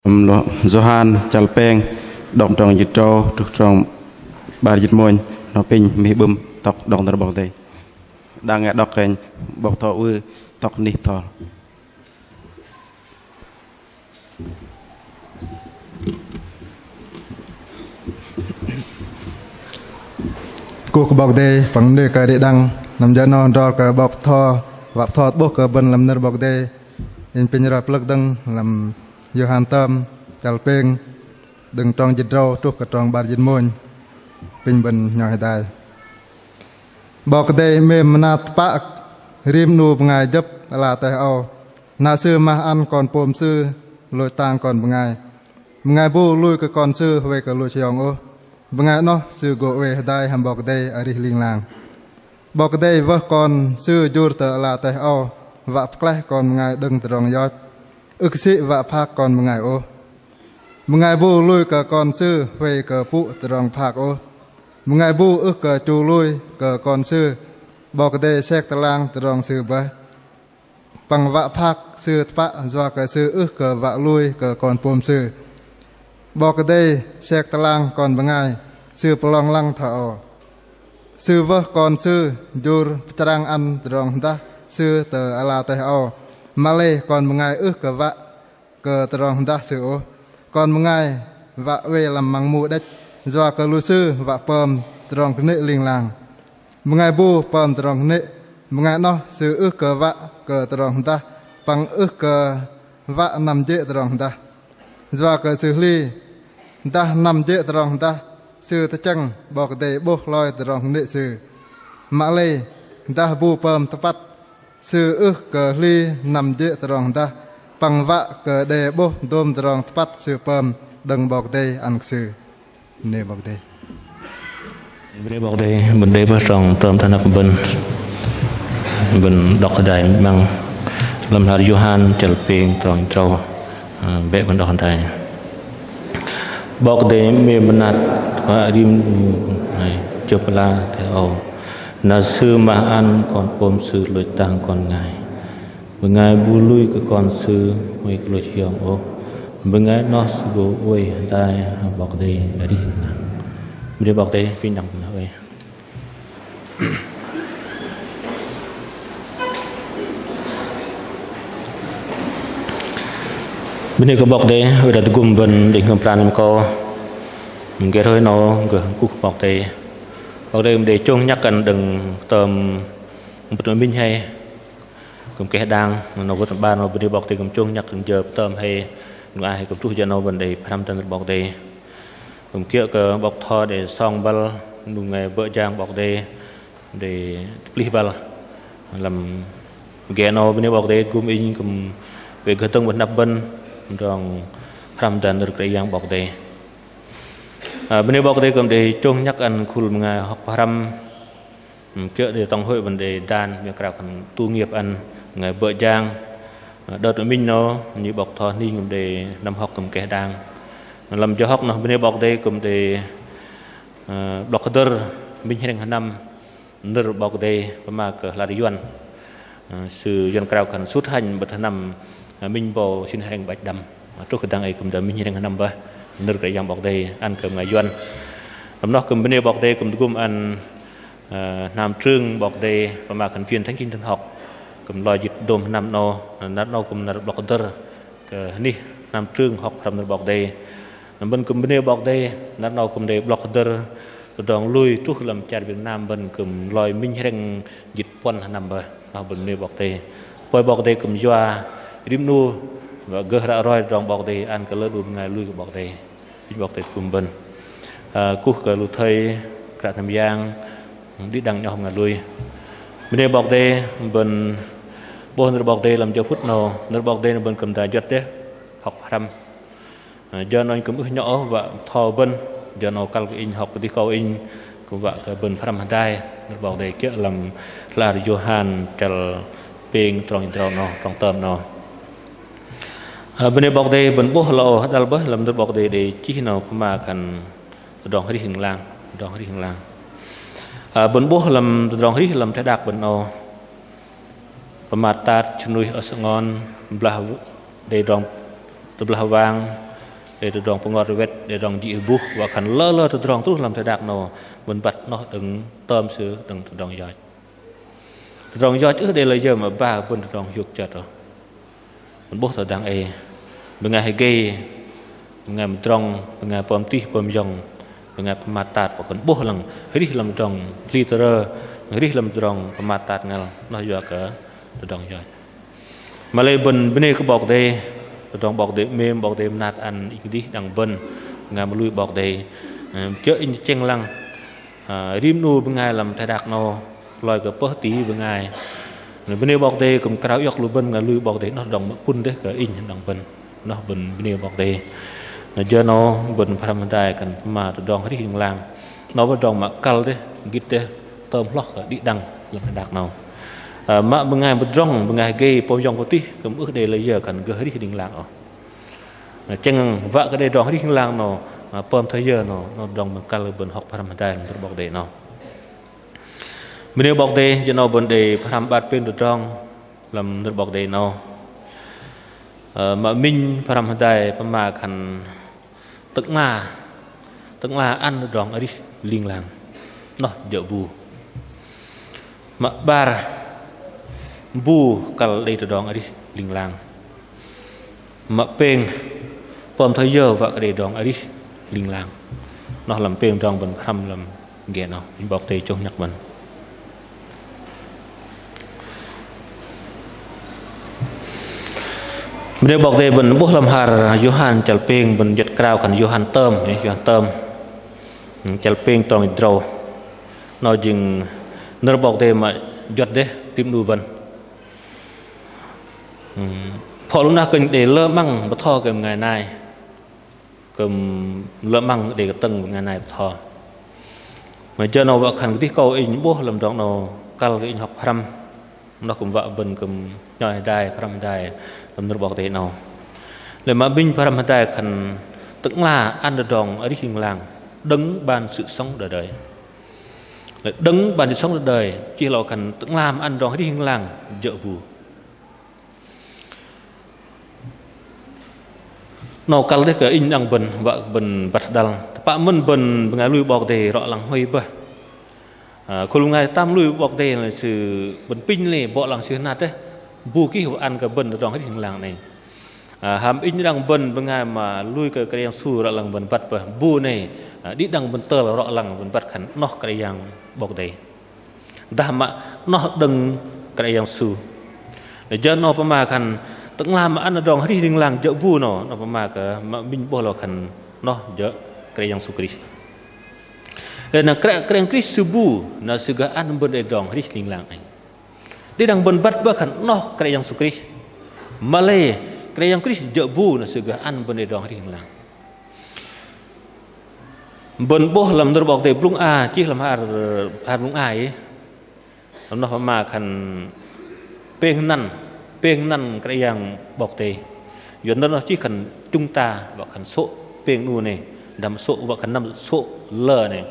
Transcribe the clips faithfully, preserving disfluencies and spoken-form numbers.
Lăm Yôhan chăl pêng, đŏk trong jĭt tơdrâu truh trong 'bar jĭt mônh, noh apinh mih 'bưm tŏk đŏk nơ̆r 'Bok Kei-Dei. Đang đŏk kơnh 'bok bơtho ưh tŏk nih bơtho. Kuh kơ 'Bok Kei-Dei păng bơnê kơ đĭ đăng, năm jơ 'nâu adrol kơ 'bok bơtho, wă bơtho tơ'bôh kơ bơ̆n lăm nơ̆r 'Bok Kei-Dei. Inh apinh roi plơ̆k dơ̆ng lăm Yôhan tơm, chăl pêng, đơ̆ng trong jĭt tơdrâu truh kơ trong 'bar jĭt mônh. Apinh bơ̆n 'nhŏng hơdai. 'Bok Kei-Dei 'mêm mơnat tơpă rim 'nu bơngai jơ̆p ala teh âu. Na Sư mah ăn Kon pôm Sư lôch tang kon bơngai. Bơngai bu lui kơ Kon Sư huay kơ lôch hiong ôh. Bơngai 'noh sư gô oei hơdai hăm 'Bok Kei-Dei arih ling lang. 'Bok Kei-Dei wơh Kon Sư jur tơ ala teh âu, wă pơklaih kon bơngai đơ̆ng tơdrong yoch. Ưh kơ sĭ wă phak kon bơngai ôh. Bơngai bu lui kơ Kon Sư huay kơ pŭ tơdrong phak ôh. Bơngai bu ưh kơ chu lui kơ Kon Sư, 'Bok Kei-Dei sek tơlang tơdrong sư bơih. Păng wă phak sư tơpă yua kơ sư ưh kơ wă lui kơ Kon pôm Sư. 'Bok Kei-Dei sek tơlang kon bơngai, Sư pơlong lăng thoi âu. Sư wơh Kon Sư jur pơchrang ăn tơdrong hơdah Sư tơ ala teh âu. Mă-lei kon bơngai ưh kơ wă kơ tơdrong hơdah Sư ôh. Kon bơngai wă oei lăm măng mu đĕch, yua kơ lu sư wă pơm tơdrong kơnê̆ ling lang. Bơngai bu pơm tơdrong kơnê̆, bơngai 'noh sư ưh kơ wă kơ tơdrong hơdah, păng ưh kơ wă năm jê̆ tơdrong hơdah. Yua kơ sư hli dah năm jê̆ tơdrong hơdah, sư tơchĕng 'Bok Kei-Dei 'bôh hloi tơdrong kơnê̆ sư. Mă-lei dah bu pơm tơpăt, sư ưh kơ hli năm jê̆ tơdrong hơdah, păng wă kơ đe 'bôh dôm tơdrong tơpăt sư pơm đơ̆ng 'Bok Kei-Dei ăn kơ sư. Bơnê 'Bok Kei-Dei. Bơnê 'Bok Kei-Dei, bơ̆n đei bơih trong tơm tơ anăp bơ̆n. Bơ̆n đŏk hơdai măng lăm hla ar Yôhan chăl pêng trong tơdrâu. Ơ, bĕ bơ̆n đŏk hơdai. 'Bok Kei-Dei 'mêm mơnat tơpă rim bơngai jơ̆p ala teh âu. Na Sư mah ăn Kon pôm Sư lôch tang kon bơngai. Bơngai bu lui kơ Kon Sư huay kơ lôch hiong ôh. Bơngai 'noh sư gô oei hơdai hăm 'Bok Kei-Dei arih ling lang. Bơnê 'Bok Kei-Dei, apinh đĭ đăng bơ̆n oei. Bơnê kơ 'Bok Kei-Dei, oei đei tơgŭm bơ̆n đĭ kơ pran mơkâu. Mơ̆ng gơh roi 'nâu gơh kuh kơ 'Bok Kei-Dei. 'Bok Kei-Dei kư̆m đei chông nhăk ăn đơ̆ng tơm bơ̆t minh hei. Kư̆m keh đang, 'nâu wơ̆t 'bar 'nâu bơnê 'Bok Kei-Dei kư̆m chông nhăk đơ̆ng jơ pơtơm hei, 'nu ah hei kư̆m truh jơ 'nâu bơ̆n đei pơhrăm tơ nơ̆r 'Bok Kei-Dei. Kư̆m kiơ̆ kơ 'bok bơtho đei song băl, 'nu bơngai bơ̆ jang 'Bok Kei-Dei đei tơplih băl. Lăm pơgê 'nâu bơnê 'Bok Kei-Dei tơgŭm inh kư̆m oei gơh dơ̆ng 'bơ̆t hơnăp bơ̆n tơdrong pơhrăm tơ nơ̆r Kră Yang 'Bok Kei-Dei. Ơ, bơnê 'Bok Kei-Dei kư̆m đei chông nhăk ăn khul bơngai hŏk pơhrăm. Ừm, kiơ̆ đei tŏng hơi bơ̆n đei dan, bơngai krao khan tu nghiệp ăn bơngai bơ̆ jang. Ơ, đơ̆t minh 'nâu, bơnê 'bok bơtho hơning kư̆m đei năm hŏk kư̆m keh đang. Lăm jơ hŏk 'noh bơnê 'Bok Kei-Dei kư̆m đei, ơ, 'blŏk hơdơ̆r minh hrĕng hơnăm nơ̆r 'Bok Kei-Dei pơma kơ hla ar Yuăn. Ơ, sư Yuăn krao khan sut hanh 'bơ̆t hơnăm, ơ, minh bâu sĭn hrĕng 'băch đăm. Ơ, truh kơ dang ei kư̆m đei minh hrĕng hơnăm bơih nơ̆r Kră Yang 'Bok Kei-Dei ăn kơ bơngai Yuăn. Lăm noh kư̆m bơnê 'Bok Kei-Dei kư̆m tơgŭm ăn, ơ, hnam trưng 'Bok Kei-Dei pơma khan Viện Thánh Kinh Thần Học kư̆m loi jĭt dôm hơnăm 'nâu, năr 'nâu kư̆m năr 'blŏk hơdơ̆r kơ hơnih hnam trưng hŏk pơhrăm nơ̆r 'Bok Kei-Dei. Bơ̆n kư̆m bơnê 'Bok Kei-Dei, năr 'nâu kư̆m đei 'blŏk hơdơ̆r tơdrong lui truh lăm char Việt Nam bơ̆n kư̆m loi minh hrĕng jĭt puăn hơnăm bơih. 'Noh bơ̆n bơnê 'Bok Kei-Dei. Pơi 'Bok Kei-Dei kư̆m yua rim 'nu wă gơh ră roi tơdrong 'Bok Kei-Dei ăn kơ lơ 'nu bơngai lui kơ 'Bok Kei-Dei. Bơnê 'Bok Kei-Dei tơgŭm bơ̆n. Ơ, kuh kơ lu thây kră hnam yang đĭ đăng 'nhŏng bơngai lui. Bơnê 'Bok Kei-Dei, bơ̆n 'bôh nơ̆r 'Bok Kei-Dei lăm jơ phŭt 'nâu, nơ̆r 'Bok Kei-Dei bơ̆n kư̆m dah juăt dêh hŏk pơhrăm. Ơ, jơ 'nâu inh kư̆m ưh nhŏ ôh wă bơtho bơ̆n, jơ 'nâu kăl kơ inh hŏk kơdih kâu inh kư̆m wă kơ bơ̆n pơhrăm hơdai nơ̆r 'Bok Kei-Dei kiơ̆ lăm hla ar Yôhan chăl pêng trong jĭt tơdrâu 'nâu, trong tơm 'nâu. Ơ, bơnê 'Bok Kei-Dei, bơ̆n 'bôh lơ âu hơdăh bơih lăm nơ̆r 'Bok Kei-Dei đei chih 'nâu pơma khan tơdrong arih ling lang, tơdrong arih ling lang. Ơ, bơ̆n 'bôh lăm tơdrong arih lăm teh đak bơ̆n 'nâu. Pơmat tat, sơnuih, ơh sơngon, blah đei tơdrong tơblah wang, Đei tơdrong pơngot rơwet, đei tơdrong jĭ hơbuh, wă khan lơ lơ tơdrong truh lăm teh đak 'nâu, bơ̆n băt noh đơ̆ng tơm sư đơ̆ng tơdrong yoch. Tơdrong yoch ưh đei lơ jơ mă ba bơ̆n tơdrong hiôk chơt ôh. Bơ̆n 'bôh tơ dang ei, bơngai hơgei, bơngai mơdrŏng, bơngai pơm tih pơm yŏng, bơngai pơmat tat, wă khan 'bôh lăng arih lăm tơdrong hli tơrơ, arih lăm tơdrong pơmat tat ngăl, noh yua kơ tơdrong yoch. Mă-lei bơ̆n bơnê kơ 'Bok Kei-Dei, tơdrong 'Bok Kei-Dei 'mêm, 'Bok Kei-Dei mơnat ăn inh kơdih đăng bơ̆n, bơngai mă lui 'Bok Kei-Dei, ơ, jơ̆ inh tơchĕng lăng, ơ, rim 'nu bơngai lăm teh đak 'nâu, loi kơ pơh ti bơngai. Bơnê 'Bok Kei-Dei kư̆m krao iŏk lu bơ̆n bơngai lui 'Bok Kei-Dei, noh tơdrong mă pŭn dêh kơ inh đăng bơ̆n, noh bơ̆n bơnê 'Bok Kei-Dei. Na jơ 'nâu bơ̆n pơhrăm hơdai khan pơma tơdrong arih ling lang. Noh bơ̆n tơdrong mă kăl dêh, gĭt dêh, tơm hloh kơ đĭ đăng lăm teh đak 'nâu. Ơ, mă bơngai mơdrŏng, bơngai hơgei, pơm yŏng pơm tih, kư̆m ưh đei lơ jơ khan gơh arih ling lang ôh. Na tơchĕng wă kơ đei tơdrong arih ling lang 'nâu, ơ, pơm thoi yơ 'nâu, noh tơdrong mă kăl bơ̆n hŏk pơhrăm hơdai lăm nơ̆r 'Bok Kei-Dei 'nâu. Bơnê 'Bok Kei-Dei, jơ 'nâu bơ̆n đei pơhrăm 'bar pêng tơdrong lăm nơ̆r 'Bok Kei-Dei 'nâu. Ơ, mă minh pơhrăm hơdai pơma khan Tơ'ngla, Tơ'ngla ăn tơdrong arih ling lang, noh jơ̆ bu. Mă 'bar, bu kăl đei tơdrong arih ling lang. Mă pêng, pơm thoi yơ wă kơ đei tơdrong arih ling lang. Noh lăm pêng tơdrong bơ̆n pơhrăm lăm ge noh, inh 'Bok Kei-Dei chông nhăk bơ̆n. Bơnê 'Bok Kei-Dei, bơ̆n 'bôh lăm hla ar Yôhan chăl pêng, bơ̆n juăt krao khan Yôhan tơm, ơ, Yôhan tơm. Chăl pêng trong jĭt tơdrâu. Noh jing nơ̆r 'Bok Kei-Dei mă juăt dêh rim 'nu bơ̆n. Phŏ lu nah kơnh đei lơ 'măng bơtho kơ bơngai nai. Kư̆m lơ 'măng đei kơtơ̆ng bơngai nai bơtho. Mă jơ 'nâu wă khan kơdih kâu inh 'bôh lăm tơdrong 'nâu kăl kơ inh hŏk pơhrăm. Noh kư̆m wă bơ̆n kư̆m nhoi hơdai, pơhrăm hơdai lăm nơ̆r 'Bok Kei-Dei 'nâu. Lei mă minh pơhrăm hơdai khan Tơ'ngla ăn tơdrong arih ling lang, đơ̆ng ban sự sống đời đời. Lei đơ̆ng ban sự sống đời đời, chih lơ khan Tơ'ngla mă ăn tơdrong arih ling lang, jơ̆ bu. 'Nâu kăl dêh kơ inh đăng bơ̆n, wă bơ̆n băt hơđăl. Tơpă mơ̆n bơ̆n bơngai lui 'Bok Kei-Dei rŏ lăng hoei bơih. Ơ, khul bơngai tam lui 'Bok Kei-Dei lei sư bơ̆n apinh lei bŏ lăng sư hơnat dêh. Bu kih wă ăn kơ bơ̆n tơdrong arih ling lang 'nâu. Ơ, hăm inh đăng bơ̆n bơngai mă lui kơ Kră Yang Yêsu rŏ lăng bơ̆n băt bơih. Bu 'nâu, ơ, đĭ đăng bơ̆n tơl rŏ lăng bơ̆n băt khan noh Kră Yang 'Bok Kei-Dei. Dah mă noh đơ̆ng Kră Yang Yêsu. Lei jơ 'nâu pơma khan Tơ'ngla mă ăn tơdrong arih ling lang, jơ̆ bu 'nâu, 'nâu pơma kơ mă minh 'bôh lơ khan noh jơ̆ Kră Yang Yêsu Krist. Lei na Kră, Kră Yang Krist sư bu, na sư gơh ăn bơ̆n đei tơdrong arih ling lang 'nâu. Đĭ đăng bơ̆n băt bơih khan noh Kră Yang Yêsu Krist. Mă-lei Kră Yang Krist jơ̆ bu, na sư gơh ăn bơ̆n đei tơdrong arih ling lang. Bơ̆n 'bôh lăm nơ̆r 'Bok Kei-Dei blŭng a, chih lăm hla ar, hla ar blŭng a ei. Lăm noh pơma khan pêng năn, pêng năn Kră Yang 'Bok Kei-Dei. Yua nơ̆r noh chih khan chúng ta, wă khan sô̆ pêng 'nu 'nâu, dăm sô̆ wă khan năm sô̆ lơ 'nâu.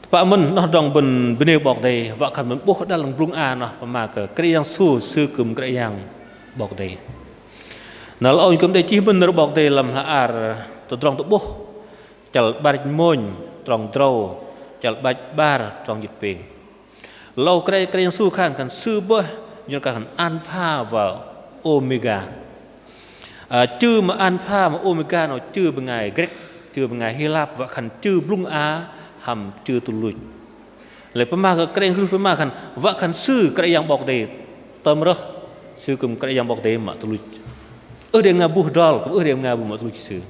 Tơpă mơ̆n noh tơdrong bơ̆n bơnê 'Bok Kei-Dei, wă khan bơ̆n 'bôh đăl lăm blŭng a noh pơma kơ Kră Yang Yêsu sư kư̆m Kră Yang 'Bok Kei-Dei. Na lơ âu kư̆m đei chih mơ̆n nơ̆r 'Bok Kei-Dei lăm hla ar Tơdrong Tơ'bôh, chăl 'bar jĭt mônh, trong tơdrâu, chăl 'bar jĭt 'bar, trong jĭt pêng. Lơ âu Kră, Kră Yang Yêsu khan, khan sư bơih, jơ̆ khan Alpha và Omega. Ơ, chư mă Alpha mă Omega noh chư bơngai Grĕk, chư bơngai Hilap, wă khan chư blŭng a hăm chư tuch luch. Lei pơma kơ Kră Yang Yêsu pơma khan, wă khan sư Kră Yang 'Bok Kei-Dei tơm rơh, sư kư̆m Kră Yang 'Bok Kei-Dei mă tuch luch. Ưh đei bơngai bu hơdrol, kư̆m ưh đei bơngai bu mă tuch luch sư.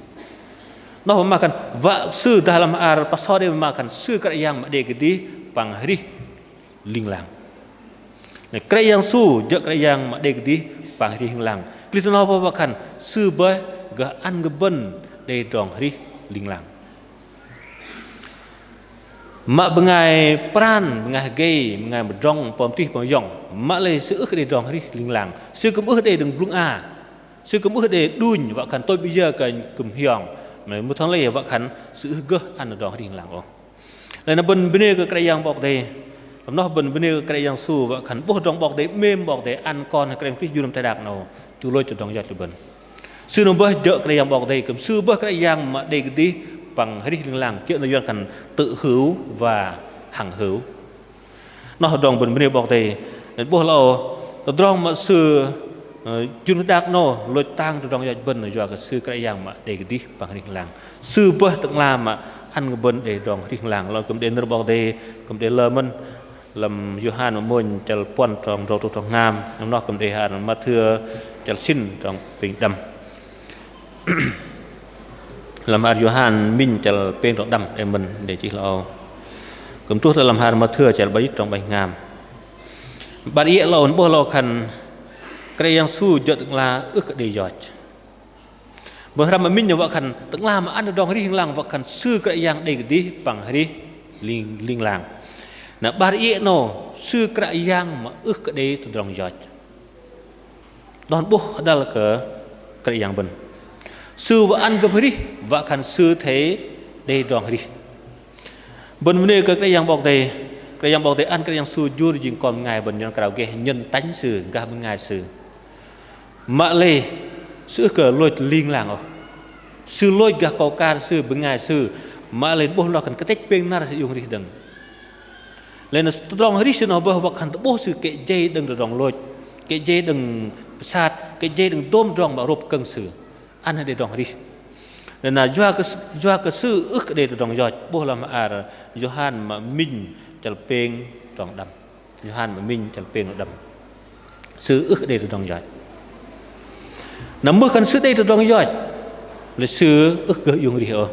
Noh pơma khan, wă sư dah lăm hla ar pơsô đei pơma khan sư Kră Yang mă đei kơdih păng arih ling lang. Lei Kră Yang Yêsu jơ̆ Kră Yang mă đei kơdih păng arih ling lang. Klaih tơ noh bơih wă khan sư bơih gơh ăn kơ bơ̆n đei tơdrong arih ling lang. Mă bơngai pran, bơngai hơgei, bơngai mơdrŏng, pơm tih pơm yŏng, mă-lei sư ưh kơ đei tơdrong arih ling lang. Sư kư̆m ưh đei đơ̆ng blŭng a. Sư kư̆m ưh đei đunh, wă khan tôi bây giờ kơ kư̆m hiong. Mă mưh thoi lei wă khan sư ưh gơh ăn tơdrong arih ling lang ôh. Lei na bơ̆n bơnê kơ Kră Yang 'Bok Kei-Dei. Lăm noh bơ̆n bơnê kơ Kră Yang Yêsu wă khan 'bôh tơdrong 'Bok Kei-Dei 'mêm, 'Bok Kei-Dei ăn Kon Kră Yang Krist jur lăm teh đak 'nâu, chu lôch tơdrong yoch lu bơ̆n. Sư noh bơih jơ̆ Kră Yang 'Bok Kei-Dei, kư̆m Sư bơih Kră Yang mă đei kơdih păng arih ling lang, kiơ̆ noh yuăn khan tự hữu và hằng hữu. Noh tơdrong bơ̆n bơnê 'Bok Kei-Dei. Đei 'bôh lơ âu tơdrong mă Sư, ơ, jur đak noh lôch tang tơdrong yoch bơ̆n, yua kơ Sư Kră Yang mă đei kơdih păng arih ling lang. Sư bơih Tơ'ngla mă ăn kơ bơ̆n đei tơdrong arih ling lang. Lơ âu kư̆m đei nơ̆r 'Bok Kei-Dei, kư̆m đei lơ mơ̆n lăm Yôhan mă mônh chăl puăn trong tơdrâu truh trong hngam, noh kư̆m đei hla ar Mathêu chăl sĭn trong pêng đăm. Lăm hla ar Yôhan minh chăl pêng trong đăm đei mơ̆n, đei chih lơ âu. Kư̆m truh tơ lăm hla ar Mathêu chăl 'bar jĭt trong 'bar jĭt hngam. 'Bar iĕ lơ âu, 'bôh lơ âu khan Kră Yang Yêsu jơ̆ Tơ'ngla ưh kơ đei yoch. Bơ̆n hrăm mă minh noh wă khan Tơ'ngla mă ăn tơdrong arih ling lang, wă khan Sư Kră Yang đei kơdih păng arih ling, ling lang. Na 'bar iĕ noh, Sư Kră Yang mă ưh kơ đei tơdrong yoch. Đon 'bôh hơdăl kơ Kră Yang bơ̆n. Sư wă ăn kơ bơ̆n arih, wă khan Sư athei đei tơdrong arih. Bơ̆n bơnê kơ Kră Yang 'Bok Kei-Dei. Kră Yang 'Bok Kei-Dei ăn Kră Yang Yêsu jur jing kon bơngai bơ̆n, nhôn krao gơh nhận tánh Sư gah bơngai Sư. Mă lei Sư ưh kơ lôch ling lang ôh. Sư lôch gah akâu akar Sư, bơngai Sư. Mă lei 'bôh lơ âu khan kơtĕch pêng năr Sư iung arih dơ̆ng. Lei na tơdrong arih Sư noh bơih wă khan tơ'bôh Sư kĕ jei đơ̆ng tơdrong lôch, kĕ jei đơ̆ng pơsat, kĕ jei đơ̆ng dôm tơdrong mă rôp kơ̆ng Sư. Ăn đei tơdrong arih. Lei na yua kơ, yua kơ Sư ưh kơ đei tơdrong yoch. 'Bôh lăm hla ar Yôhan mă minh chăl pêng trong đăm. Yôhan mă minh chăl pêng trong đăm. Sư ưh kơ đei tơdrong yoch. Na mưh khan Sư đei tơdrong yoch, lei Sư ưh gơh iung arih ôh.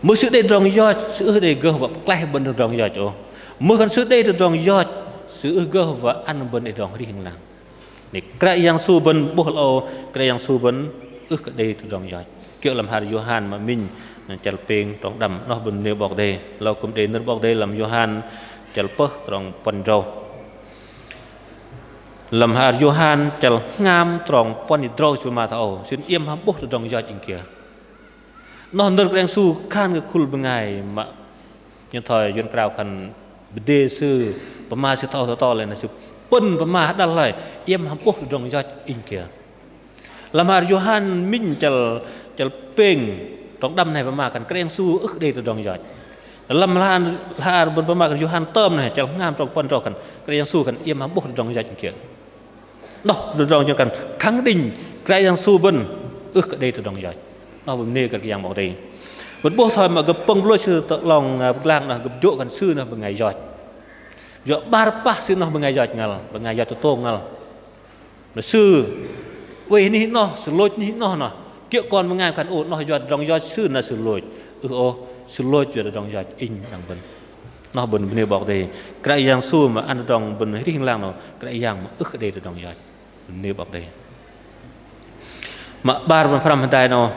Mưh Sư đei tơdrong yoch, Sư ưh đei gơh wă pơklaih bơ̆n đơ̆ng tơdrong yoch ôh. Mưh khan Sư đei tơdrong yoch, Sư ưh gơh wă ăn bơ̆n đei tơdrong arih ling lang. Lei Kră Yang Yêsu bơ̆n 'bôh lơ âu, Kră Yang Yêsu bơ̆n ưh kơ đei tơdrong yoch. Kiơ̆ lăm hla ar Yôhan mă minh chăl pêng trong đăm, noh bơ̆n bơnê 'Bok Kei-Dei. Lơ âu kư̆m đei nơ̆r 'Bok Kei-Dei lăm Yôhan chăl pơh trong puăn tơdrâu. Lăm hla ar Yôhan chăl hngam trong puăn jĭt tơdrâu Sư pơma thoi âu: Sư iĕm hăm 'bôh tơdrong yoch inh kiơ. Noh nơ̆r Kră Yang Yêsu khan kơ khul bơngai mă nhôn thoi yuăn krao khan pơđê Sư, pơma Sư thoi âu thoi to, lei na Sư pơ̆n pơma hơdăl hloi: Iĕm hăm 'bôh tơdrong yoch inh kiơ. Lăm hla ar Yôhan minh chăl, chăl pêng trong đăm noh pơma khan Kră Yang Yêsu ưh kơ đei tơdrong yoch. Lăm hla ar, hla ar bơ̆n pơma khan Yôhan tơm noh chăl hngam trong puăn tơdrâu khan Kră Yang Yêsu khan iĕm hăm 'bôh tơdrong yoch inh kiơ. Noh tơdrong jơ̆ khan khăng đĭnh Kră Yang Yêsu bơ̆n ưh kơ đei tơdrong yoch. Noh bơ̆n bơnê kơ Kră Yang 'Bok Kei-Dei. Bơ̆n 'bôh thoi mă gơ̆p pơ̆ng pơlôch Sư tơ 'long, ơ, pơglang noh, gơ̆p jô̆ khan Sư noh bơngai yoch. Yua 'bar pah Sư noh bơngai yoch ngăl, bơngai yoch tơtông ngăl. Na Sư oei anih noh, Sư lôch anih noh noh. Kiơ̆ kon bơngai khan ô noh yua tơdrong yoch Sư na Sư lôch. Ưh ôh, Sư lôch yua tơdrong yoch inh đăng bơ̆n. Noh bơ̆n bơnê 'Bok Kei-Dei. Kră Yang Yêsu mă ăn tơdrong bơ̆n arih ling lang noh, Kră Yang mă ưh kơ đei tơdrong yoch. Bơnê 'Bok Kei-Dei. Mă 'bar bơ̆n pơhrăm hơdai noh,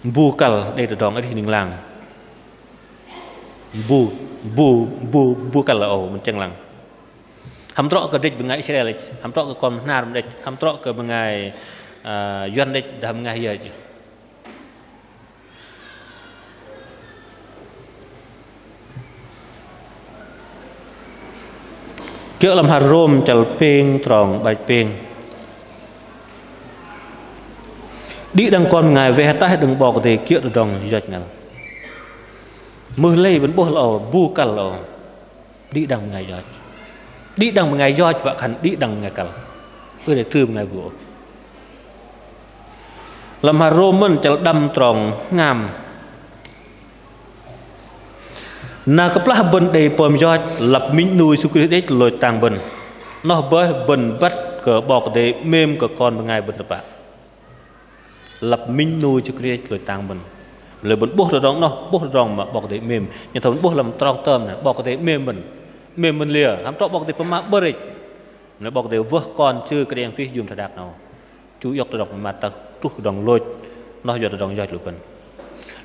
bu kăl đei tơdrong arih ling lang. Bu, bu, bu, bu kăl âu bơ̆n chĕng lăng. Hăm trŏ kơ đĕch bơngai Israel đĕch, hăm trŏ kơ kon bơhnar đĕch, hăm trŏ kơ bơngai, ơ, yuăn đĕch, dah bơngai yơ đĕch. Kiơ̆ lăm hla ar Rôm chăl pêng trong 'bar jĭt pêng. Đĭ đăng kon bơngai weh ataih đơ̆ng 'Bok Kei-Dei kiơ̆ tơdrong yoch ngăl. Mưh lei bơ̆n 'bôh lơ âu, bu kăl lơ âu. Đĭ đăng bơngai yoch. Đĭ đăng bơngai yoch wă khan đĭ đăng bơngai kăl. Ưh đei trư bơngai bu ôh. Lăm hla ar Rôm mơ̆n chăl đăm trong hngam. Na kơplah bơ̆n đei pơm yoch, lăp minh 'nu Yêsu Krist đĕch lôch tang bơ̆n. Noh bơih bơ̆n băt kơ 'Bok Kei-Dei 'mêm kơ kon bơngai bơ̆n tơpă. Lăp minh 'nu Yêsu Krist lôch tang bơ̆n. Lei bơ̆n 'bôh tơdrong noh, 'bôh tơdrong mă 'Bok Kei-Dei 'mêm. Nhôn thoi bơ̆n 'bôh lăm trong tơm noh, 'Bok Kei-Dei 'mêm bơ̆n. 'Mêm bơ̆n liơ, hăm trŏ 'Bok Kei-Dei pơma bơ̆r đĕch. Lei 'Bok Kei-Dei wơh Kon Sư Kră Yang Krist jur teh đak 'nâu. Chu iŏk tơdrong pơmat tơ̆ truh tơdrong lôch. Noh yua tơdrong yoch lu bơ̆n.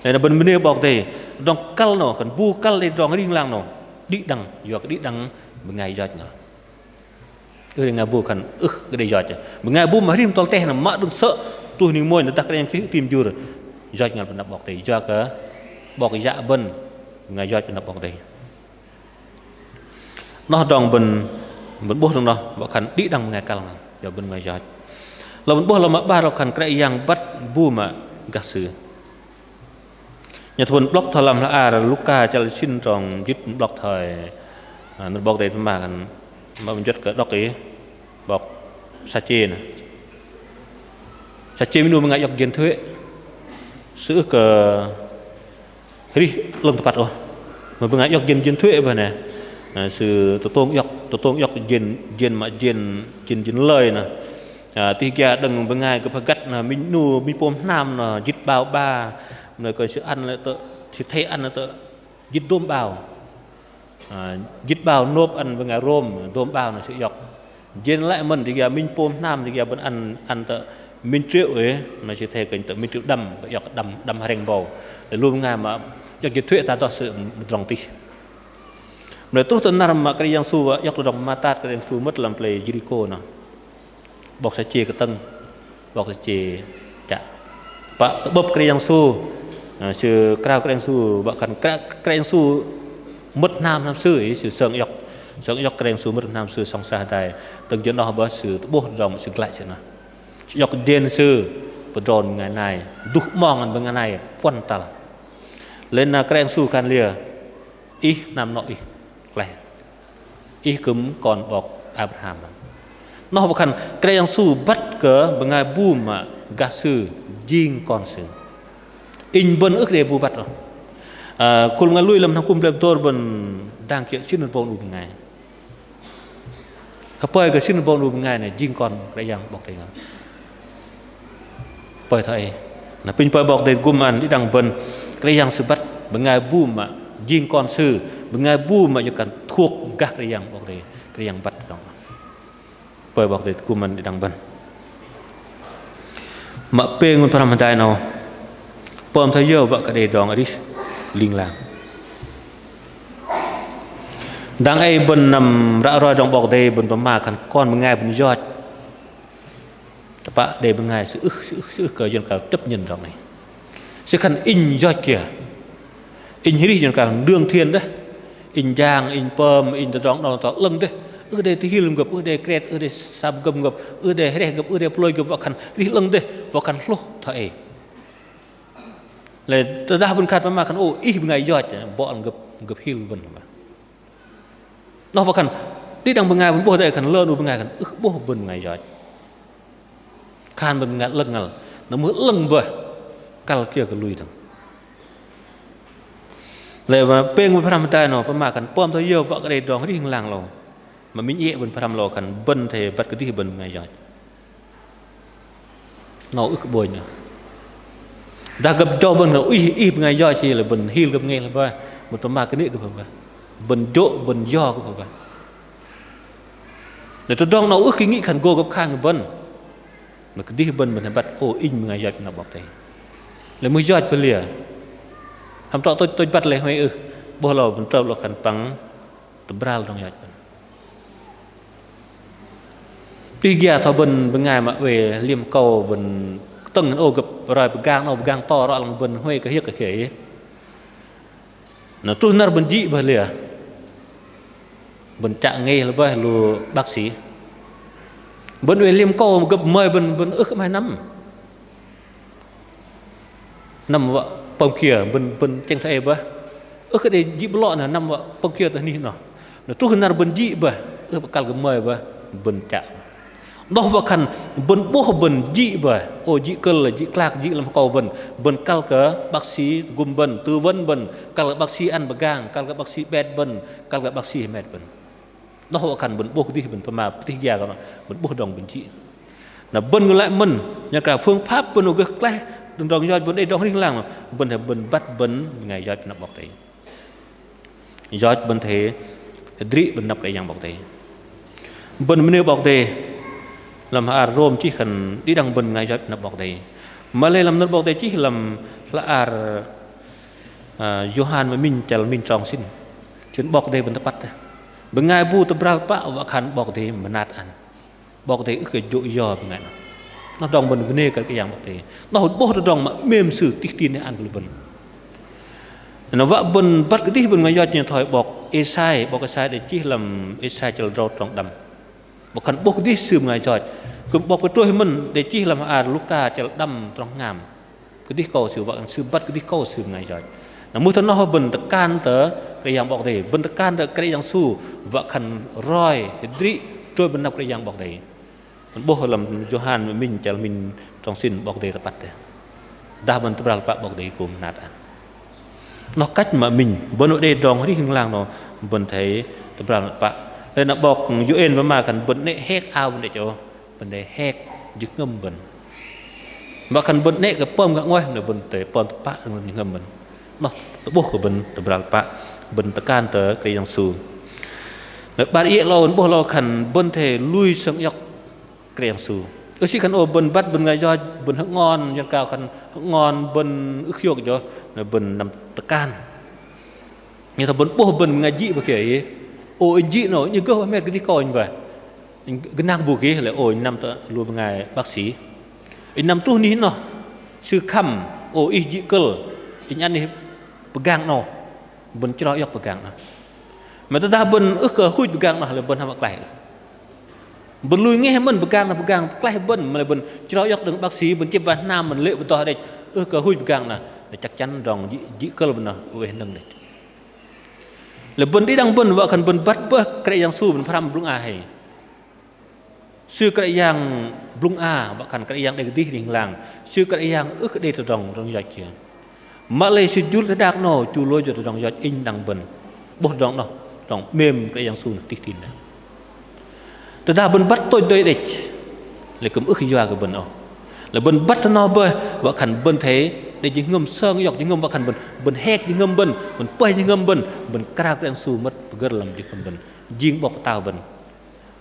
Lei na bơ̆n bơnê 'Bok Kei-Dei, tơdrong kăl noh, khan bu kăl đei tơdrong arih ling lang noh. Đĭ đăng, yua kơ đĭ đăng bơngai yoch noh. Ưh đei bơngai bu khan ưh kơ đei yoch. Bơngai bu mă rim tŏl teh noh mă đơ̆ng sơ̆ truh ning mônh noh dah Kră Yang Krist rim jur. Yoch ngăl pơnăp 'Bok Kei-Dei. Yua kơ 'bok yă bơ̆n bơngai yoch pơnăp 'Bok Kei-Dei. Noh tơdrong bơ̆n, bơ̆n 'bôh tơdrong noh, wă khan đĭ đăng bơngai kăl ngăl. Yua bơ̆n bơngai yoch. Lăm 'bôh lăm mă 'bar lăm khan Kră Yang băt bu mă gah Sư. Nhen thoi bơ̆n 'blŏk thoi lăm hla ar Luka chăl sĭn trong jĭt 'blŏk thoi, ơ, nơ̆r 'Bok Kei-Dei pơma khan, mă bơ̆n juăt kơ đŏk ih, 'bok Sachê nơh. Sachê minh 'nu bơngai iŏk jên thuê̆. Sư ưh kơ rih 'lơ̆ng tơpăt ôh. Mă bơngai iŏk jên, jên thuê̆ bơih nơh. Ơ, sư tơtông iŏk, tơtông iŏk jên, jên mă jên, jên, jên lơi nơh. Ơ, tih gia đơ̆ng bơngai gơ̆p hơgăt nơh, minh 'nu, minh pôm hnam nơh, jĭt 'bao 'ba. Mă lei kơ sư ăn lei tơ, sư thê ăn lei tơ jĭt dôm 'bao. Ơ, jĭt 'bao nôp ăn bơngai Rôm, dôm 'bao nơh sư iŏk. Jên lăi mơ̆n, tih gia minh pôm hnam, tih gia bơ̆n ăn, ăn tơ minh triệu ê, mă sư thê kơnh tơ minh triệu đăm, iŏk đăm, đăm hrĕng 'bâu. Lu bơngai mă iŏk jên thuê̆ tơdrong sư mơdrŏng tih. Mă lei truh tơ năr mă Kră Yang Yêsu iŏk tơdrong pơmat tat, Kră Yang Yêsu mơ̆t lăm pơlei Yêrikô nơh. 'Bok Sachê kơtơ̆ng, 'bok Sachê chă. Pă tơ'bơ̆p Kră Yang Yêsu, ơ, sư krao Kră Yang Yêsu, wă khan Kră, Kră Yang Yêsu mơ̆t hnam, hnam sư, ih, sư sơng iŏk, sơng iŏk Kră Yang Yêsu mơ̆t hnam sư sŏng sa hơdai. Tơ̆ng jơ noh bơih sư tơ'bôh tơdrong sư glăi sư nơh. Sư iŏk jên sư pơdrŏng bơngai nai, duh 'mong ăn bơngai nai puăn tăl. Lei na Kră Yang Yêsu khan liơ, ih hnam noh ih klaih. Ih kư̆m kon 'bok Abraham. Noh wă khan Kră Yang Yêsu băt kơ bơngai bu mă gah Sư jing kon Sư. Inh bơ̆n ưh kơ đei bu băt ôh. Ơ, khul bơngai lui lăm hnam kŭm plei pơdôr bơ̆n dang kiơ̆ sĭn rơbâu 'nu bơngai. Hơpơi kơ sĭn rơbâu 'nu bơngai nơh jing kon Kră Yang 'Bok Kei-Dei. Pơi thoi ei. Na apinh pơi 'Bok Kei-Dei tơgŭm ăn đĭ đăng bơ̆n, Kră Yang Sư băt bơngai bu mă jing kon Sư, bơngai bu mă jơ̆ kăn thuôk gah Kră Yang 'Bok Kei-Dei, Kră Yang băt dŏng. Pơi 'Bok Kei-Dei tơgŭm ăn đĭ đăng bơ̆n. Mă pêng bơ̆n pơhrăm hơdai 'nâu. Pơm thoi yơ wă kơ đei tơdrong arih ling lang. Dang ei bơ̆n năm ră roi tơdrong 'Bok Kei-Dei bơ̆n pơma khan kon bơngai bơ̆n yoch. Tơpă đei bơngai sư ưh, sư ưh, sư ưh kơ yuăn krao chấp nhận tơdrong ei. Sư khan inh yoch kiơ. Inh arih yuăn krao đương thiên dêh. Inh jang, inh pơm, inh tơdrong 'nâu tơ 'lơ̆ng dêh. Ưh đei tơhil gơ̆p, ưh đei kret, ưh đei sap gơ̆m gơ̆p, ưh đei hrĕh gơ̆p, ưh đei plôi gơ̆p, wă khan arih 'lơ̆ng dêh, wă khan hlôh thoi ei. Lei tơdah bơ̆n khan pơma khan ô ih bơngai yoch, bŏ lăm gơ̆p, gơ̆p hil bơ̆n. Noh wă khan đĭ đăng bơngai bơ̆n 'bôh dêh khan lơ 'nu bơngai khan ưh 'bôh bơ̆n bơngai yoch. Khan bơ̆n bơngai 'lơ̆ng ngăl, na mưh 'lơ̆ng bơih kăl kiơ kơ lui dơ̆ng. Lei mă pêng bơ̆n pơhrăm hơdai 'nâu pơma khan pơm thoi yơ wă kơ đei tơdrong arih ling lang lơ. Mă minh iĕ bơ̆n pơhrăm lơ khan bơ̆n athei băt kơdih bơ̆n bơngai yoch. Noh ưh kơ 'bônh ôh. Dah gơ̆p jơ bơ̆n khan ih, ih bơngai yoch, ih lei bơ̆n hil gơ̆p ngeh lơ bơih, bơ̆n pơma kơnê̆ gơ̆p bơih, bơ̆n jô̆ bơ̆n yo gơ̆p bơih. Lei tơdrong 'nâu ưh kơ gĭ khan gô gơ̆p khan kơ bơ̆n. Mă kơdih bơ̆n bơ̆n athei băt ô inh bơngai yoch năr 'Bok Kei-Dei. Lei mưh yoch pơlei. Hăm trŏ tôch tôch băt lei huay ưh. 'Bôh lơ bơ̆n trŏ lơ khan păng tơbral tơdrong yoch bơ̆n. Tih gia thoi bơ̆n bơngai mă oei liêm akâu bơ̆n kơtơ̆ng ô gơ̆p roi pơgang 'nâu pơgang to rŏ lăng bơ̆n huay kơ hiơ̆k kơ khei. Na truh năr bơ̆n jĭ bơih liơ. Bơ̆n chă ngeh lơ bơih lu bác sĩ. Bơ̆n oei liêm akâu gơ̆p mơi bơ̆n, bơ̆n ưh kơ 'maih năm. Năm wă pơm kiơ bơ̆n, bơ̆n chĕng thoi ei bơih. Ưh kơ đei jĭ bơlŏ nơh, năm wă pơm kiơ tơ anih noh. Na truh năr bơ̆n jĭ bơih, ưh kơ kăl kơ mơi bơih, bơ̆n chă. Noh wă khan bơ̆n 'bôh bơ̆n jĭ bơih. Ô jĭ kơ̆l, jĭ klak, jĭ lăm akâu bơ̆n. Bơ̆n kăl kơ bác sĩ tơgŭm bơ̆n, tư vấn bơ̆n, kăl kơ bác sĩ ăn pơgang, kăl kơ bác sĩ 'bet bơ̆n, kăl kơ bác sĩ hơmet bơ̆n. Noh wă khan bơ̆n 'bôh kơdih bơ̆n pơma pơtih gia kơ noh, bơ̆n 'bôh tơdrong bơ̆n jĭ. Na bơ̆n kư̆m lei mơ̆n, nhen kơ phương pháp bơ̆n gơh klaih, tơdrong yoch bơ̆n đei tơdrong arih ling lang, bơ̆n athei bơ̆n băt bơ̆n bơngai yoch năr 'Bok Kei-Dei. Yoch bơ̆n athei hơdrĭ bơ̆n năr Kră Yang 'Bok Kei-Dei. Bơ̆n bơnê 'Bok Kei-Dei, lăm hla ar Rôm chih khan đĭ đăng bơ̆n bơngai yoch năr 'Bok Kei-Dei. Mă lei lăm nơ̆r 'Bok Kei-Dei chih lăm hla ar, ơ, Yôhan mă minh chăl minh trong sĭn. Chih 'Bok Kei-Dei bơ̆n tơpăt. Bơngai bu tơbral pă wă khan 'Bok Kei-Dei mơnat ăn. 'Bok Kei-Dei ưh kơ jô̆ yo bơngai noh. Noh tơdrong bơ̆n bơnê kơ Kră Yang 'Bok Kei-Dei. Noh 'bôh tơdrong mă 'mêm Sư tih tin ăn kơ lu bơ̆n. Na wă bơ̆n băt kơdih bơ̆n bơngai yoch nhen thoi 'bok Êsai, 'bok Êsai đei chih lăm Êsai chăl drâu trong đăm. 'Bok khan 'bôh kơdih sư bơngai yoch. Kư̆m 'bok Pêtrôs mơ̆n đei chih lăm hla ar Luka chăl đăm trong hngam. Kơdih kâu sư wă khan sư băt kơdih kâu sư bơngai yoch. Na mưh tơ noh bơ̆n tơkan tơ Kră Yang 'Bok Kei-Dei, bơ̆n tơkan tơ Kră Yang Yêsu wă khan roi hơdrĭ trôi bơ̆n năp Kră Yang 'Bok Kei-Dei. Bơ̆n 'bôh lăm Yôhan minh chăl minh trong sĭn 'Bok Kei-Dei tơpăt dêh. Dah bơ̆n tơbral tơpă 'Bok Kei-Dei gô mơnat ah. Noh cách mă minh, bơ̆n wă đei tơdrong arih ling lang noh, bơ̆n athei tơbral tơpă. Lei na 'bok Yôel pơma khan bơ̆n 'nĕ hek ao bơ̆n đĕch ôh, bơ̆n athei hek jơhngơ̆m bơ̆n. Mă khan bơ̆n 'nĕ kơ pơm gah 'nguaih, na bơ̆n athei pơm tơpă jơhngơ̆m bơ̆n. Noh, tơ'bôh kơ bơ̆n tơbral tơpă, bơ̆n tơkan tơ Kră Yang Yêsu. Na 'bar iĕ lơ 'bôh lơ khan bơ̆n athei lui sơng iŏk Kră Yang Yêsu. Ưh sĭ khan ô bơ̆n băt bơ̆n bơngai yoch, bơ̆n hơ'ngon, jăn kơ khan hơ'ngon, bơ̆n ưh hiôk yoh, na bơ̆n năm tơkan. Nhen thoi bơ̆n 'bôh bơ̆n bơngai jĭ bơih kơ ih. Ô inh jĭ noh, inh gơh wă hơmet kơdih kâu inh bơih. Inh gơnang bu gơh lei ô inh năm tơ lu bơngai bác sĩ. Inh năm truh anih noh, sư khăm, ô ih jĭ kơ̆l, inh ăn ih pơgang 'nâu. Bơ̆n chro iŏk pơgang noh. Mă tơdah bơ̆n ưh kơ huch pơgang noh lei bơ̆n hăm wă klaih. Bơ̆n lui ngeh mơ̆n pơgang noh pơgang klaih bơ̆n, mă lei bơ̆n chro iŏk đơ̆ng bác sĩ, bơ̆n chĕp wă hnam, bơ̆n lê̆ bơdoh đĕch, ưh kơ huch pơgang noh, lei chắc chắn tơdrong jĭ, jĭ kơ̆l bơ̆n noh oei nơ̆ng đĕch. Lei bơ̆n đĭ đăng bơ̆n wă khan bơ̆n băt bơih Kră Yang Yêsu bơ̆n pơhrăm blŭng a hei. Sư Kră Yang blŭng a, wă khan Kră Yang đei kơdih arih ling lang. Sư Kră Yang ưh kơ đei tơdrong, tơdrong yoch kiơ. Mă lei sư jur teh đak 'nâu, chu lôch tơdrong yoch inh đăng bơ̆n. 'Bôh tơdrong noh, tơdrong 'mêm Kră Yang Yêsu noh tih tin dêh. Tơdah bơ̆n băt tôch dơi đĕch, lei kư̆m ưh kơ yua kơ bơ̆n ôh. Lei bơ̆n băt tơ noh bơih, wă khan bơ̆n athei đei jơhngơ̆m sơng iŏk jơhngơ̆m wă khan bơ̆n, bơ̆n hek jơhngơ̆m bơ̆n, bơ̆n pơih jơhngơ̆m bơ̆n, bơ̆n krao Kră Yang Yêsu mơ̆t pơgơ̆r lăm jơhngơ̆m bơ̆n. Jing 'Bok Pơtao bơ̆n.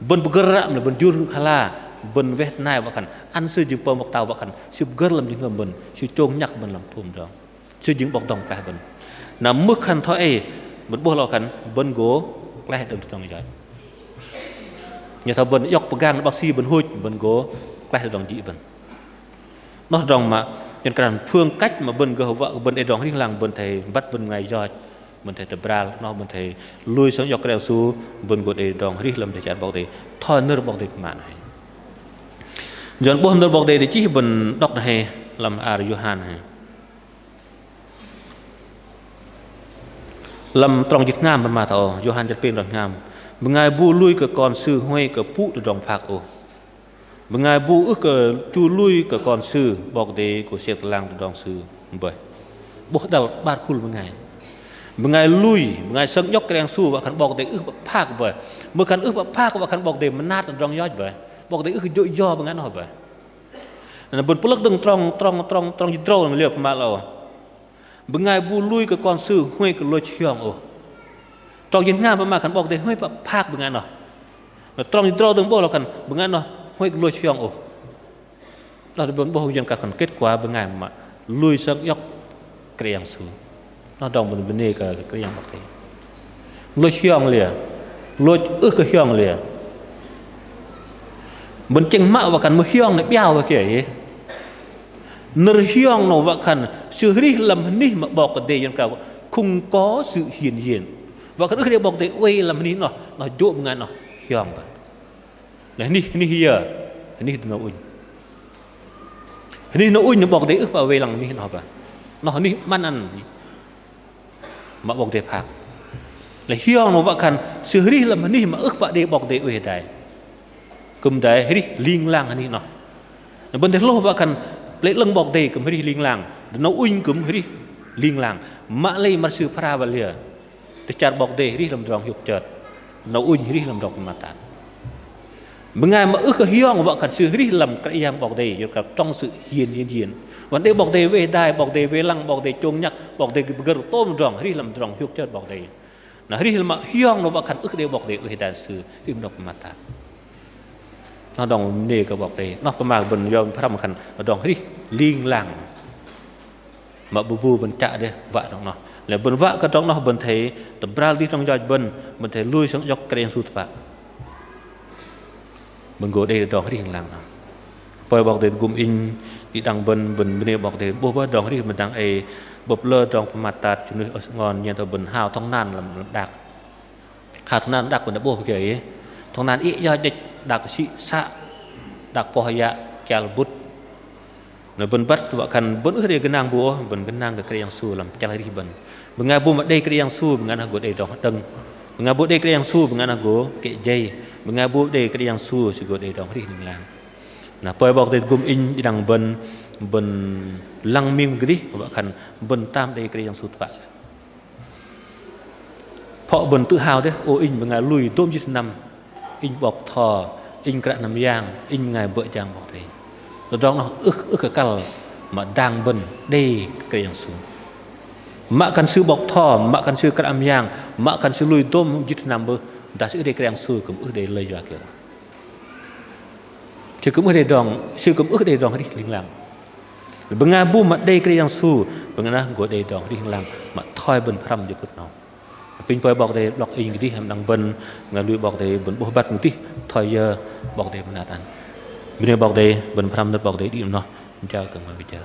Bơ̆n pơgơ̆r ră mă lei bơ̆n jur hala, bơ̆n weh tơ nai wă khan ăn sư jing pơm 'Bok Pơtao wă khan sư pơgơ̆r lăm jơhngơ̆m bơ̆n, sư chông nhăk bơ̆n lăm tôm tơdrong. Sư jing 'Bok dŏng pơklaih bơ̆n. Na mưh khan thoi ei, bơ̆n 'bôh lơ khan bơ̆n gô klaih đơ̆ng tơdrong yoch. Nhen thoi bơ̆n iŏk pơgang bác sĩ bơ̆n huch, bơ̆n gô klaih tơdrong jĭ bơ̆n. Noh tơdrong mă, nhen kơ phương cách mă bơ̆n gơh wă bơ̆n đei tơdrong arih ling lang, bơ̆n athei băt bơ̆n bơngai yoch. Bơ̆n athei tơbral noh, bơ̆n athei lui sơng iŏk Kră Yang Yêsu, bơ̆n gô đei tơdrong arih lăm dêh char 'Bok Kei-Dei. Thoi nơ̆r 'Bok Kei-Dei pơma noh. Yua 'bôh nơ̆r 'Bok Kei-Dei đei chih bơ̆n đŏk noh, lăm hla ar Yôhan. Lăm trong jĭt hngam pơma thoi âu, Yôhan chăl pêng trong hngam. Bơngai bu lui kơ Kon Sư huay kơ pŭ tơdrong phak ôh. Bơngai bu ưh kơ chu lui kơ Kon Sư, 'Bok Kei-Dei gô sek tơlang tơdrong sư bơih. 'Bôh đăl 'bar khul bơngai. Bơngai lui, bơngai sơng iŏk Kră Yang Yêsu wă khan 'Bok Kei-Dei ưh pă phak bơih. Mưh khan ưh pă phak wă khan 'Bok Kei-Dei mơnat tơdrong yoch bơih. 'Bok Kei-Dei ưh kơ jô̆ yo bơngai noh bơih. Na bơ̆n pơlơ̆k đơ̆ng trong, trong, trong, trong jĭt tơdrâu mă liơ pơma lơ âu. Bơngai bu lui kơ Kon Sư huay kơ lôch hiong ôh. Trong jĭt hngam pơma khan 'Bok Kei-Dei huay pă phak bơngai noh. Na trong jĭt tơdrâu đơ̆ng 'bôh lơ khan bơngai noh huay kơ lôch hiong ôh. Noh bơ̆n 'bôh jăn kơ khan kết quả bơngai mă lui sơng iŏk Kră Yang Yêsu. Noh tơdrong bơ̆n bơnê kơ Kră Yang 'Bok Kei-Dei. Lôch hiong liơ, lôch ưh kơ hiong liơ. Bơ̆n chĕng mă wă khan mưh hiong noh 'biao wă kơ ei. Nơ̆r hiong noh wă khan sư arih lăm hơnih mă 'Bok Kei-Dei jăn kơ không có sự hiện diện. Wă khan ưh kơ đei 'Bok Kei-Dei oei lăm hơnih noh, noh jô̆ bơngai noh hiong bơih. Lei hơnih, hơnih yơ, hơnih dơnâu ŭnh. Hơnih dơnâu ŭnh noh 'Bok Kei-Dei ưh pă oei lăng hơnih noh bơih. Noh hơnih 'măn ăn mă 'Bok Kei-Dei phak. Lei hiong noh wă khan sư arih lăm hơnih mă ưh pă đei 'Bok Kei-Dei oei hơdai. Kư̆m hơdai arih ling lang hơnih noh. Bơ̆n athei hlôh wă khan plei 'lơ̆ng 'Bok Kei-Dei kư̆m arih ling lang, dơnâu ŭnh kư̆m arih ling lang. Mă lei măr sư phara wă liơ. Dêh char 'Bok Kei-Dei arih lăm tơdrong hiôk chơt. Dơnâu ŭnh arih lăm tơdrong pơmat tat. Bơngai mă ưh kơ hiong wă khan sư arih lăm Kră Yang 'Bok Kei-Dei, yua kơ trong sự hiện, hiện diện. Wă đei 'Bok Kei-Dei oei hơdai, 'Bok Kei-Dei oei lăng, 'Bok Kei-Dei chông nhăk, 'Bok Kei-Dei pơgơ̆r tôm tơdrong, arih lăm tơdrong hiôk chơt 'Bok Kei-Dei. Na arih lăm mă hiong noh wă khan ưh kơ đei 'Bok Kei-Dei oei hơdai sư, arih lăm tơdrong pơmat tat. Noh tơdrong bơnê kơ 'Bok Kei-Dei. Noh pơma bơ̆n yom pơhrăm khan tơdrong arih ling lang. Mă bu bu bơ̆n chă dêh wă tơdrong noh. Lei bơ̆n wă kơ tơdrong noh bơ̆n athei tơbral dih tơdrong yoch bơ̆n, bơ̆n athei lui sơng iŏk Kră Yang Yêsu tơpă. Bơ̆n gô đei tơdrong arih ling lang noh. Apinh 'Bok Kei-Dei tơgŭm inh đĭ đăng bơ̆n, bơ̆n bơnê 'Bok Kei-Dei 'bôh bơih tơdrong arih bơ̆n dang ei bơ̆p lơ tơdrong pơmat tat, chơnuih ơh sơ'ngon nhen thoi bơ̆n hao thŏng nan lăm, lăm đak. Hao thŏng nan đak bơ̆n 'bôh bơih kơ ei. Thŏng nan iĕ yoch đĕch đak sĭ să. đak poh yă, chăl bŭt. Na bơ̆n băt wă khan bơ̆n ưh đei gơnang bu ôh, bơ̆n gơnang kơ Kră Yang Yêsu lăm chăl arih bơ̆n. Bơngai bu mă đei Kră Yang Yêsu, bơngai noh gô đei tơdrong hơđơ̆ng. Bơngai bu đei Kră Yang Yêsu, bơngai noh gô kĕ jei. Bơngai bu đei Kră Yang Yêsu, sư gô đei tơdrong arih ling lang. Na pơi 'Bok Kei-Dei tơgŭm inh đĭ đăng bơ̆n, bơ̆n lăng ming kơdih, wă khan bơ̆n tam đei Kră Yang Yêsu tơpă. Phŏ bơ̆n tự hào dêh, ô inh bơngai lui dôm jĭt sơnăm, inh 'bok tho, inh kră năm yang, inh bơngai bơ̆ jang 'Bok Kei-Dei. Tơdrong noh ưh, ưh kơ kăl mă dang bơ̆n đei Kră Yang Yêsu. Mă khan sư 'bok tho, mă khan sư kră năm yang, mă khan sư lui dôm jĭt sơnăm bơih, dah sư ưh đei Kră Yang Yêsu kư̆m ưh đei lei yua kiơ. Sư kư̆m ưh đei tơdrong, sư kư̆m ưh đei tơdrong arih ling lang. Bơngai bu mă đei Kră Yang Yêsu, bơngai noh gô đei tơdrong arih ling lang, mă thoi bơ̆n pơhrăm jơ phŭt 'nâu. Apinh pơi 'Bok Kei-Dei 'blŏk inh kơdih hăm đăng bơ̆n, bơngai lui 'Bok Kei-Dei bơ̆n 'bôh băt kơdih, thoi yơ 'Bok Kei-Dei mơnat ăn. Bơnê 'Bok Kei-Dei, bơ̆n pơhrăm nơ̆r 'Bok Kei-Dei đĭ đăng noh, jao kơ mă bơjơ.